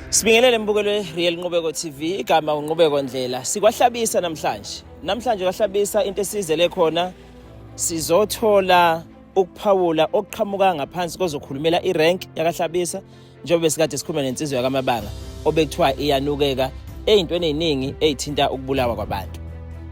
Sibingelele mbukelo Real Nqubeko TV, igama uNqubeko Ndlela. Sikwahlabisa namhlanje. Namhlanje kwahlabisa into esizele khona sizothola ukuphawula okuqhamuka ngaphansi kozokhulumela irank yakahlabisa njengoba besikade sikhuluma nensizwa yakamabanga obekuthiwa iyanukeka ey'ntweni ey'ningi ey'thinta ukubulawa kwabantu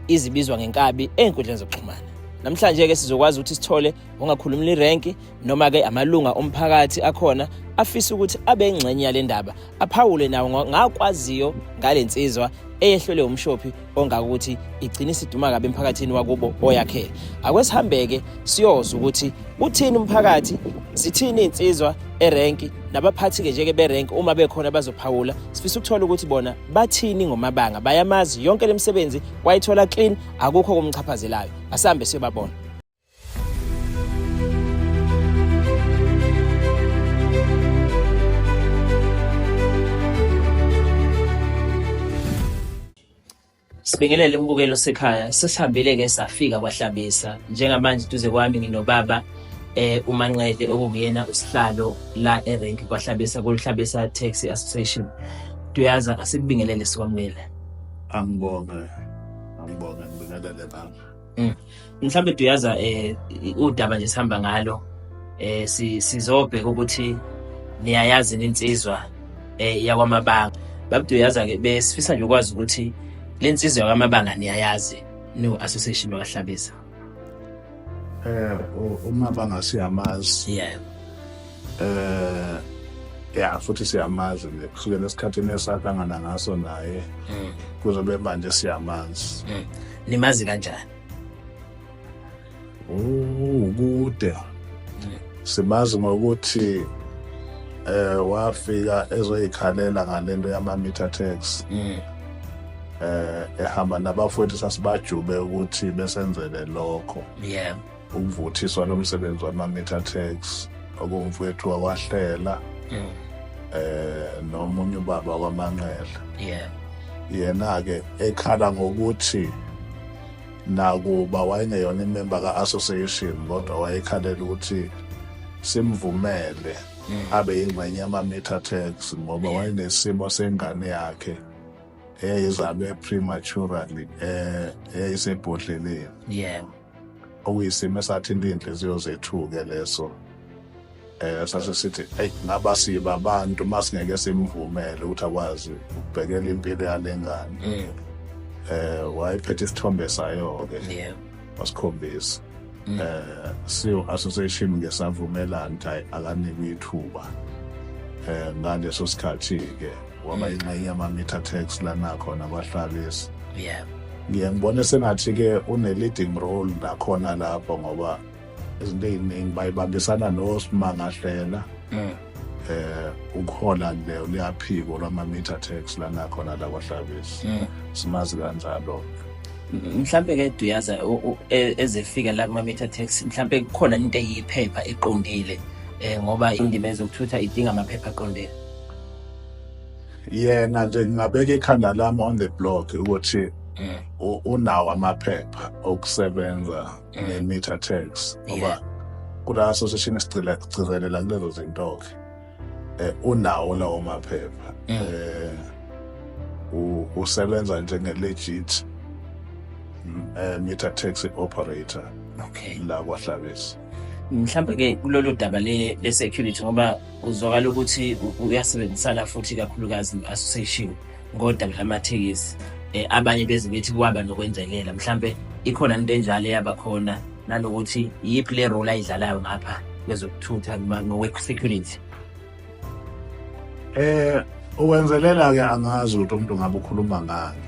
izibizwa ngenkabi ey'nkundleni zokuxhumana. Namhlanje-ke sizokwazi ukuthi sithole ongakhulumela irenki noma-ke amalunga omphakathi akhona afisa ukuthi abe ingxenye yale ndaba aphawule nawo ngakwaziyo ngale nsizwa eyehlelwe umshophi ongaka ukuthi igcine isiduma kabi emphakathini wakubo oyakhele. Akwesihambeke siyozwa ukuthi uthini umphakathi, zithini iy'nsizwa erenki nabaphathi-ke nje-ke berenki uma bekhona bazophawula. Sifisa ukuthola ukuthi bona bathini ngomabanga, bayamazi yonke le misebenzi wayithola clean, akukho okumchaphazelayo. Asihambe siyobabona. Sibingelele umbukelo sekhaya sesihambile-ke safika kwaHlabisa njengamanje duze kwami nginobaba uManqele okunguyena usihlalo la erenki kwaHlabisa kuLuhlabisa Taxi Association. Duyaza asikubingelele sikwamukele. Angibonge, angibonge ngibingelele baba. Mhlawumbe Duyaza udaba nje sihamba ngalo sizobheka ukuthi niyayazi insizwa yakwamabanga. Babu Duyaza ke besifisa nje ukwazi ukuthi le nsizwa yakwamabanga niyayazi no association wakaHlabisa. Umabanga siyamazi. Yebo. Ya futhi siyamazi nje kusukela esikhathini esahlangana ngaso naye. Kuzobe manje siyamazi. Nimazi kanjani? Oh, kude. Simazi ngokuthi wafika ezoyikhalela ngalento yama meter tax. Ehamba nabafowethu sasibajube ukuthi besenzele lokho. Yeah. Ukuvuthiswa lo msebenzi wama meter tax okumfowethu wakwahlela. Nomunye ubaba kwaManqele. Yeah. Yena ke ekhala ngokuthi nakuba wayengeyona imember ka-association kodwa wayekhalela ukuthi simvumele abe yingxenye yama-meter tax ngoba wayenesimo sengane yakhe eyayizalwe prematurely eyayisebhodleleni. Yeah. Okuyisimo esathinta iy'nhliziyo zethu-ke leso. Sase sithi eyi ngaba siba abantu masingeke simvumele ukuthi akwazi ukubhekela impilo yale ngane. Wayephethe isithombe sayo-ke. Yeah. Wasikhombisa. Siyo association ke savumelana ukuthi hayi akanikwe ithuba. Ngaleso sikhathi ke waba ingxenye yama meter tax lana khona kwaHlabisa. Yeah. Ngiye ngibone sengathi ke une leading role nakhona lapho ngoba izinto ey'ningi bayibambisana noSimangahlela. Ukuhola leyo liyaphiko lwama-meter tax lana khona la kwaHlabisa. Simazi kanjalo. Mhlambe ke Duyaza ezefika la kuma meter tax mhlambe kukhona into eyiphepha eqondile ngoba indima ezokuthutha idinga amaphepha aqondile. Yena nje ngingabeka ikhanda lami on the block ukuthi unawo amaphepha okusebenza ne-meter tax ngoba kula association esigcizelela kulezo zinto ke unawo lawo maphepha. Usebenza njenge legit meter taxi operator. Okay. La kwaHlabisa. Mhlambe ke kulolu daba le security ngoba uzwakala ukuthi uyasebenzisana futhi kakhulukazi ne-association ngodaba lamathekisi. Abanye beze bethi kwaba nokwenzelela mhlambe ikhona into enjalo eyabakhona nanokuthi yiphi le role ayidlalayo ngapha kwezokuthutha ngokwe-security. Ukwenzelela ke angazi ukuthi umuntu ngabe ukhuluma ngani.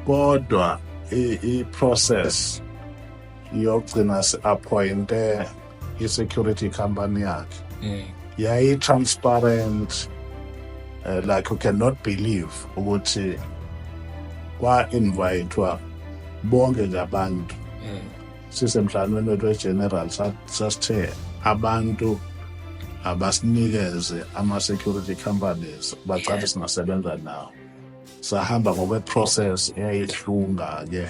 Kodwa i-process yokugcina si-appointe i-security company yakhe yayi-transparent, like you cannot believe ukuthi kwa-invitwa bonke nje abantu. Sisemhlanganweni wethu we-general sasithe abantu abasinikeze ama-security companies bacathe singasebenza nawo. Sahamba ngokwe-process eyayihlunga ke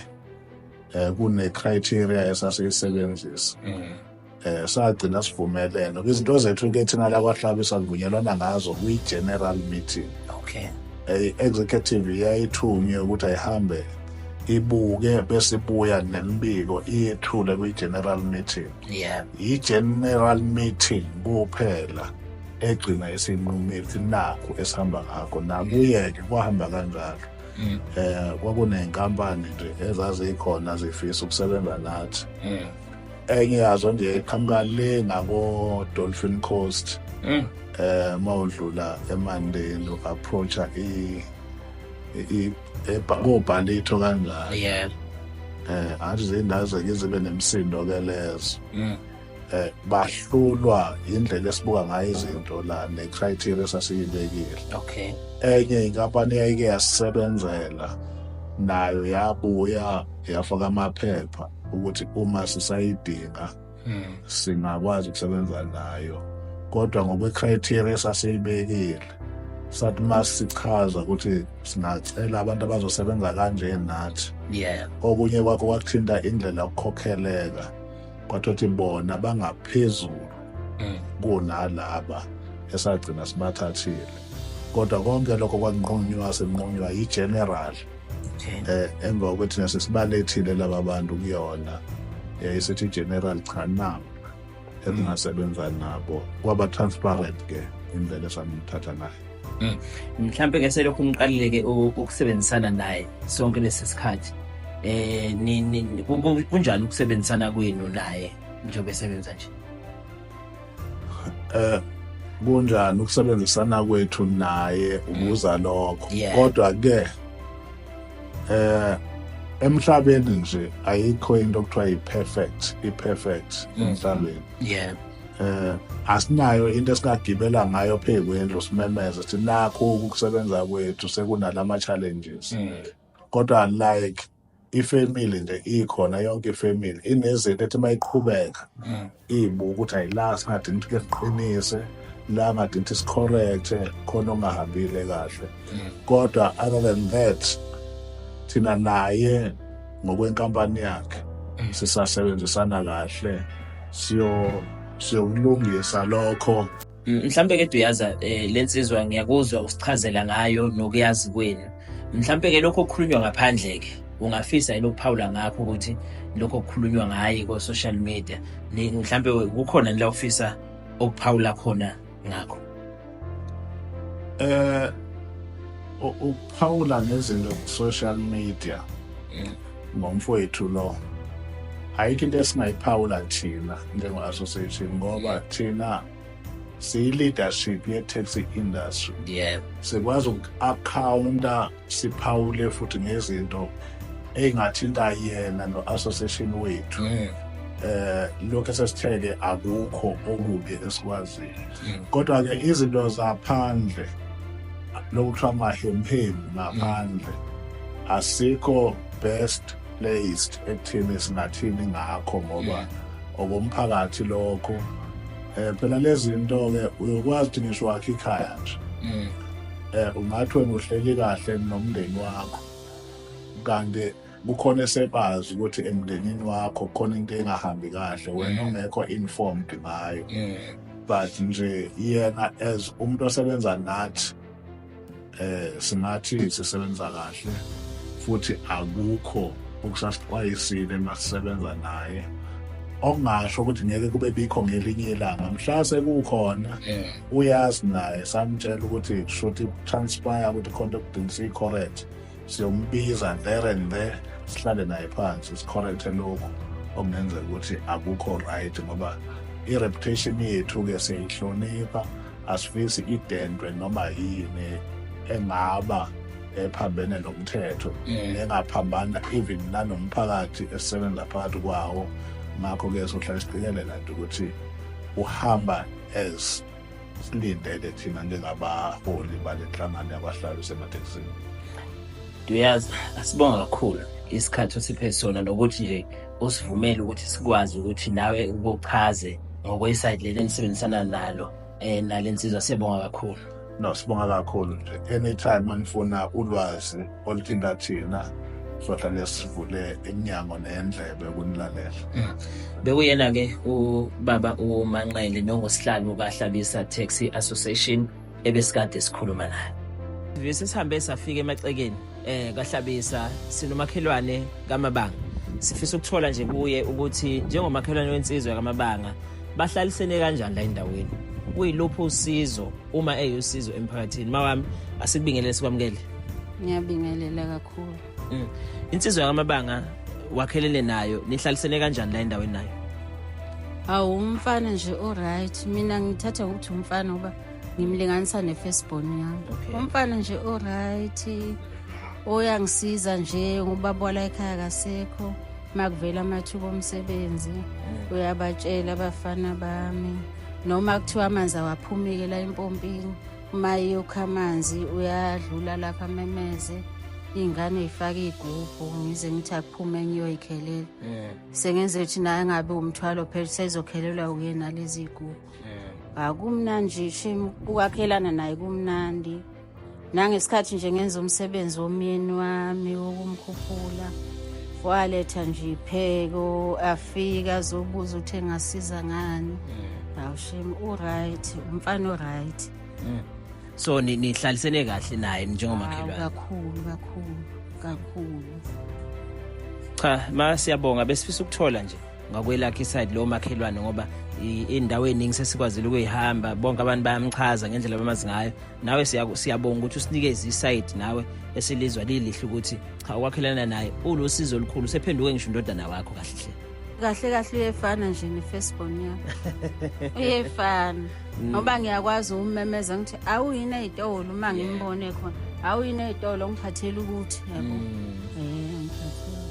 kune criteria esasiyisebenzisa. Sagcina sivumelene izinto zethu ke thina la kwaHlabisa kuvunyelwana ngazo kwi-general meeting. Executive iyayithunywe ukuthi ayihambe ibuke bese ibuya nemibiko iyethule kwi-general meeting. I-general meeting kuphela egcina isinqumile ukuthi nakhu esihamba ngakho, nakuye-ke kwahamba kanjalo. Kwakunenkampani nje ezazikhona zifisa ukusebenza nathi. Enye yazo nje iqhamuka le ngako Dolphin Coast. Mawudlula eMandeni u-approacha i i kobhalitho kanjalo. Athi izindawo zeke zibe nemisindo ke lezo. Bahlulwa indlela esibuka ngayo izinto la ne-criteria esasiyibekile. Enye inkampani eyayike yasebenzela nayo yabuya yafaka amaphepha ukuthi uma sisayidinga singakwazi ukusebenza nayo, kodwa ngokwe-criteria esasiyibekile sathi masichaza ukuthi singacela abantu abazosebenza kanje nathi. Okunye kwakho kwakuthinta indlela yokukhokheleka, kwathiwa bona bangaphezulu kunalaba esagcina sibathathile, kodwa konke lokho kwanqunywa senqunywa i-general. Emva kokuthi thina sesibalethile laba bantu kuyona, yayisithi i-general cha, nabo esingasebenza nabo. Kwaba transparent ke indlela esamthatha naye. Mhlambe ke selokhu niqalile ke ukusebenzisana naye sonke lesi sikhathi, ni kunjani ukusebenzisana kwenu naye njengoba esebenza nje? Kunjani ukusebenzisana kwethu naye, ubuza lokho? Kodwa ke emhlabeni nje ayikho into okuthiwa i-perfect, i-perfect emhlabeni. Asinayo into esingagibela ngayo phezu kwendlu simemeze sithi nakho ukusebenza kwethu sekunalama challenges. Kodwa like ifamily nje ikhona, yonke ifamily inezinto ethi mayiqhubeka ibuka ukuthi ayila singadinga ukuthi ke siqinise la, ngadinga ukuthi sicorrecte khona okungahambile kahle. Kodwa other than that, thina naye ngokwenkampani yakhe sisasebenzisana kahle, siyokulungisa lokho. Mhlambe ke Duyaza, lensizwa ngiyakuzwa usichazela ngayo nokuyazi kwenu. Mhlambe ke lokho okukhulunywa ngaphandle ke ungafisa yini ukuphawula ngakho ukuthi lokho okukhulunywa ngaye ko social media, mhlambe kukhona la ufisa ukuphawula khona ngakho? Ukuphawula ngezinto ku social media ngomfowethu lo, ayikho into esingayiphawula thina njenge-association ngoba thina siyi-leadership ye-taxi industry. Sikwazi uku-accounta, siphawule futhi ngezinto ey'ngathinta yena no-association wethu. Lokho esesitheke akukho okubi esikwaziyo, kodwa ke izinto zaphandle, lokuthiwa amahemhemu ngaphandle, asikho best placed ekuthini singathini ngakho ngoba okomphakathi lokho. Phela lezi zinto ke uyokwazi ukuthi ngisho wakhe ikhaya nje, ungathi wena uhleli kahle nomndeni wakho, kanti kukhona esebazi ukuthi emndenini wakho khona into engahambi kahle, wena ungekho informed ngayo. But nje yena as umuntu osebenza nathi, singathi sisebenza kahle futhi akukho okusasixwayisile masisebenza naye, okungasho ukuthi ngeke kube bikho ngelinye ilanga mhla sekukhona. Uyazi naye, samtshela ukuthi should transpire ukuthi khona okudinga siyi-correct, siyombiza there and there, sihlale naye phansi, sicorrecte lokhu okungenzeka ukuthi akukho right, ngoba i-reputation yethu-ke siyayihlonipha, asifisi identwe noma yini engaba ephambene nomthetho, engaphambana even nanomphakathi esisebenza phakathi kwawo. Ngakho-ke sohlale siqikelela nje ukuthi uhamba as silindele thina njengabaholi bale nhlangano yabahlali sematekisini. Duyaza, asibonga kakhulu isikhathi osiphe sona nokuthi nje usivumele ukuthi sikwazi ukuthi nawe ukuchaze ngokweside leli enisebenzisana nalo nale nsizwa. Siyabonga kakhulu. No, sibonga kakhulu nje. Anytime manifuna ulwazi oluthinta thina. Sohlale sivule iminyango nendlebe ukunilalela. Bekuyena-ke ubaba uManqele nongosihlalo kaHlabisa Taxi Association ebesikade sikhuluma naye. Vese sihambe safika emacekeni kaHlabisa, sinomakhelwane kaMabanga. Sifisa ukuthola nje kuye ukuthi njengomakhelwane wensizwa kaMabanga bahlalisene kanjani la endaweni, kuyiluphi usizo uma eyusizo emphakathini. Mawami, asikubingelele, sikwamukele. Ngiyabingelela kakhulu. Insizwa kaMabanga wakhelene nayo, nihlalisene kanjani la endaweni nayo? Hawu, umfana nje o-right. Mina ngithatha ngokuthi umfana ngoba ngimlinganisa ne-firstborn yami. Umfana nje o-right, oyangisiza nje ngoba wala ekhaya kasekho. Makuvela amathuba omsebenzi uyabatshela abafana bami, noma kuthiwa amanzi awaphumike la empompini, uma eyokha amanzi uyadlula lapha amemeze iy'ngane y'fake iy'gubhu, ngize ngithi akuphume ngiyoyikhelela. Sengenze ukuthi naye angabi umthwalo, phela sezokhelelwa uye nalezi iy'gubhu. Akumnandi shame ukwakhelana naye, kumnandi. Nangesikhathi nje ngenza umsebenzi womyeni wami wokumkhuphula, waletha nje ipheko, afika azobuza ukuthi engasiza ngani. Hawu shame, u-right umfana, o-right. So nihlalisene kahle naye njengomakhelwane? Kakhulu kakhulu kakhulu. Cha ma, siyabonga. Besifisa ukuthola nje ngakwelakhe i-side lo makhelwane, ngoba indawo eningi sesikwazile ukuyihamba, bonke abantu bayamchaza ngendlela abamazi ngayo. Nawe siyabonga ukuthi usinikeze i-side nawe esilizwa lilihle ukuthi cha, ukwakhelana naye ulusizo olukhulu, sephenduke ngisho indodana wakho kahle hle. Kahle kahle uyefana nje ne-firstborn yami, uyefana, ngoba ngiyakwazi ukumemeza ngithi awuyini ey'tolo uma ngimbone khona, awuyini ey'tolo ngiphathele ukuthi yabo, ngiphathele.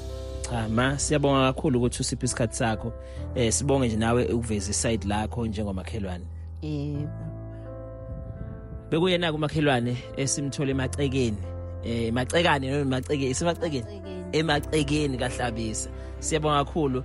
Cha ma, siyabonga kakhulu ukuthi usiphe isikhathi sakho. Sibonge nje nawe ukuveza i-side lakho njengomakhelwane. Yebo. Bekuyena kumakhelwane esimthole emacekeni, emacekane noma emacekeni, isemacekeni, emacekeni kaHlabisa. Siyabonga kakhulu.